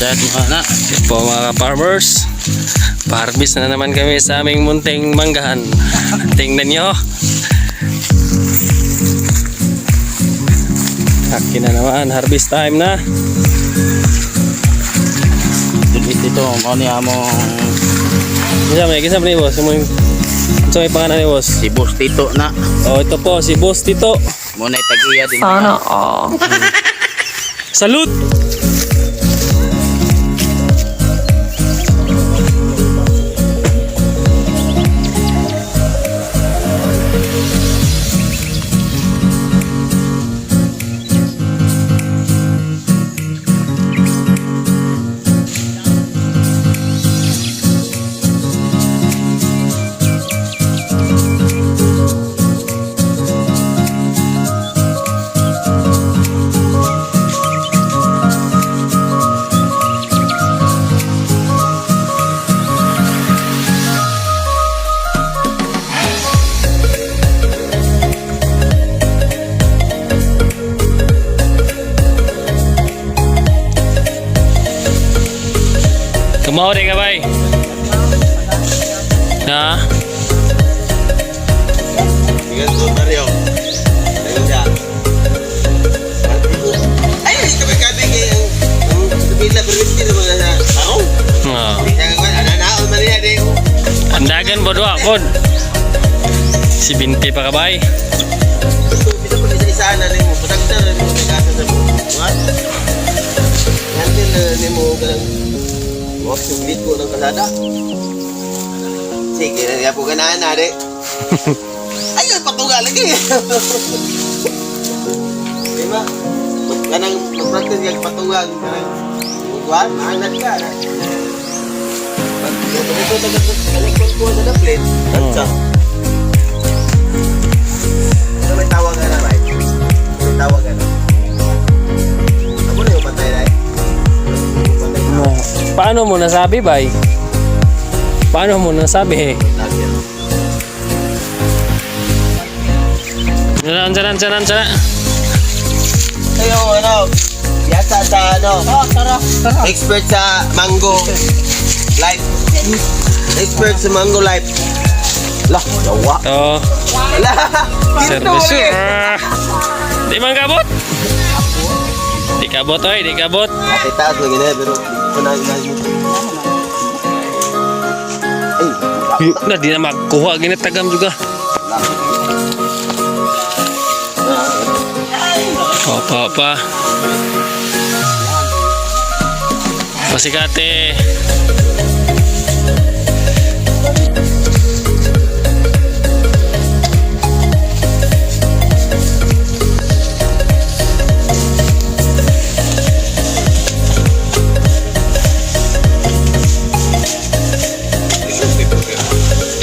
Chat mo na. Po mga farmers, harvest na naman kami sa aming munting manggahan. Tingnan nyo. Akin na naman, harvest time na. Dito dito mo ni among Kisa may boss, sa may pangalan ni boss. si Boss Tito na. Oh, ito po si Boss Tito. Mo na tag-iya din. Sana all. Salute! Kumaw ka bay. Na? Bigan ko, Mario. Ayun siya. Ay, kami kami kay ang kabila permiti naman na sa ako. Oh. Ananaon man niya di. Andagan po doa pod. Si Binti pa ka bay. Bisa po isa-isa na nimo, patagsa na nimo nagasa sa mo. What? Handle na nimo kanang mo suglit ko ng kasada. Sige, na po ganahan na di. Ayun, patuga lagi. Di ba? Kanang mag-practice kag patugan kanang kuan, maanad ka. Pag ito taga ko sa daplin, tansa. Ano may tawag ka na, right? May tawag ka na. Ako na yung patay, right? Patay na. Paano mo nasabi bay? Paano mo nasabi eh? Lagi yan. Sana, sana, sana, sana. Kayo, ano, yata sa ano, Tara, tara. expert sa mango life. Expert sa mango life. Lah, yawa. To, Lah, service. Ah. Di man kabot? Di kabot oy, di kabot. Ate taas lagi na, pero di ko na imagine. Ay, Na di na makuha ginatagam juga. Opa, opa. Pasikate.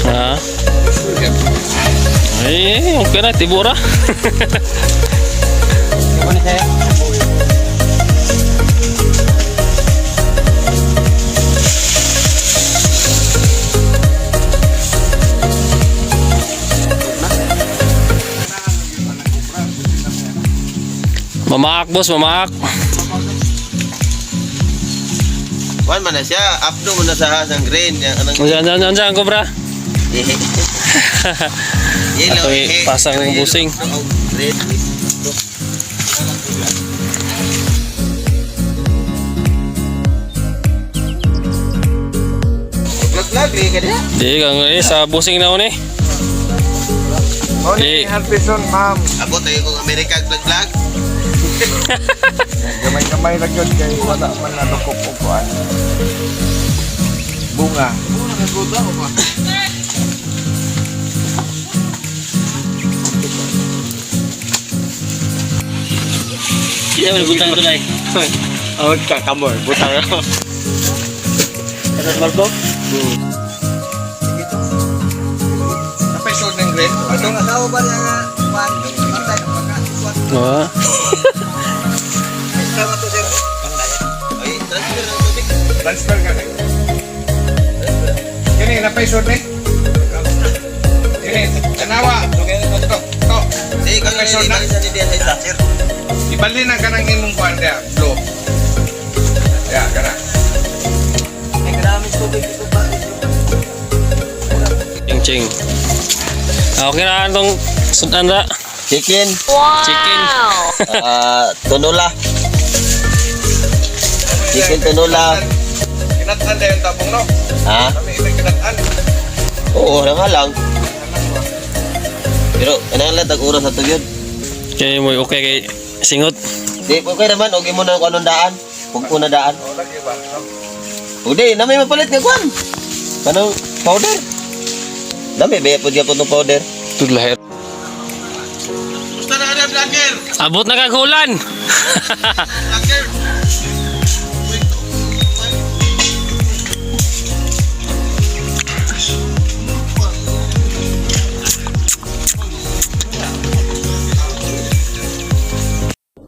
Ha? Ay, okay na, tibura. Mamaak, boss, mamaak. Wan man na siya, updo mo na sa hasang green. Yang anang Andiyan, andiyan, andiyan, kobra. Yellow, Ato, eh, pasang yellow, busing. oh, green. Vlog-vlog, eh, ka niya. Di, kang eh, sa busing na ni. Di, Harvison, ma'am. Abot tayo kung Amerika vlog-vlog. Gamay-gamay lang yun kay wala man nalukop o kuan. Bunga. Iya, butang to dai. Oh, kakamor, butang ako. Ano Marco? Napay short ng green. Ano? Asawa ba niya nga? Kuan, patay, pagka, Oo. Ay, transfer ng tubig. Transfer ka kay. Kini napay short ni. Kini tanawa. To, to. Sige, ikaw Napay na short na. ibalik sa ni Diaz sa isa. Ibalin ang kanang imong kuan dia, blue. Ya, kana. Ching. Ah, okay na itong sudan ra. Chicken. Chicken. Ah, tunula. Chicken tunula. Kinatan na yung tabong, no? Ha? Kami ito kinatan. Oo, nga lang. Pero, ano lang, tag-oras na to yun. Kaya mo okay kay singot. Di, okay naman, okay mo na kung anong daan. Huwag ko na daan. O, lagi ba? No? O di, na may mapalit nga kwan. Kanang powder. Dami, ba po po itong powder. Tudlaher. Gusto na ka vlogger! Abot na kagulan. Vlogger!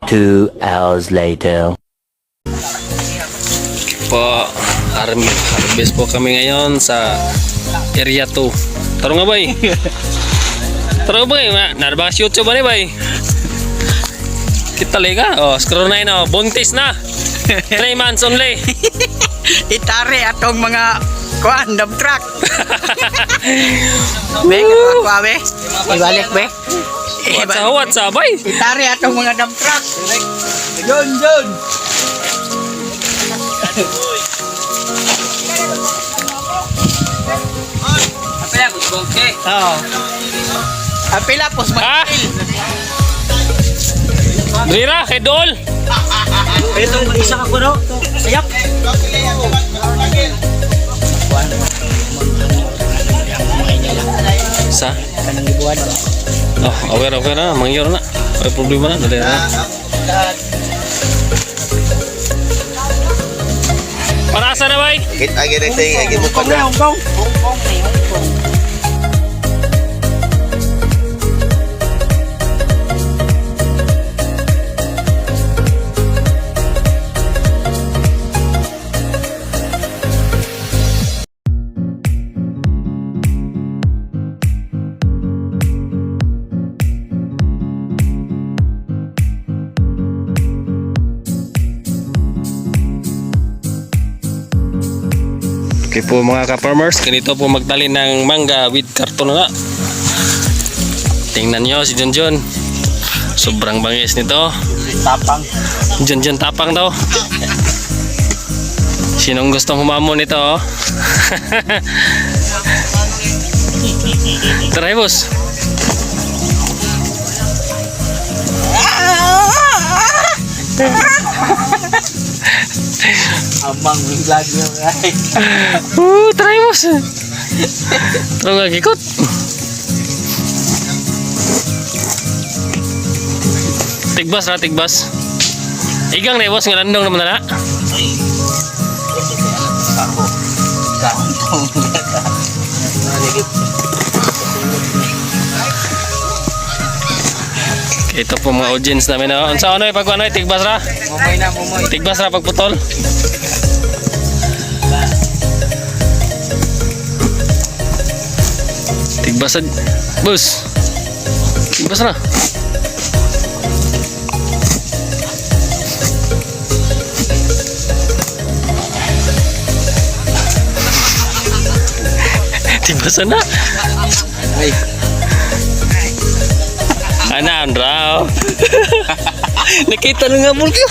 2 hours later. Po, harvest po kami ngayon sa Area 2. Taro nga bay. Taro nga bay, narbas YouTube ba ni bay? Kita liga. Oh, scroll na yun, oh. Buntis na. 3 months only. Itari atong mga kuan dump truck. Be, ako be. Ibalik be. What's up, what's up, bay? Itari atong mga dump truck. Yun, yun! Oo. Apila pos Ha? Rira, kay Dol. Sa? Kanang gibuhat. Oh, aware, okay na. Mangyor na. May problema na. Dali na. Para asa na, bay? Kita agad ang saying, agad mo pa na. Hong Kong, may Hong Kong. Okay po mga ka-farmers, ganito po magtali ng mangga with karton na. Tingnan nyo si Junjun. Sobrang bangis nito. Tapang. Junjun tapang daw. Sinong gustong humamon nito? Oh? Tara, boss. Amang vlog nyo. Tara, boss. Tara nga, kikot. Tigbas ra, tigbas. Igang na, boss. Nga landong naman na. Ito po mga audience namin. Oh. Unsa ano pag ano tigbas ra? Mumoy na, mumoy. Tigbas ra pagputol. Tigbas ra. Boss. Tigbas ra. Tigbas na. Ay. Ana, raw. Nakita na nga bulko.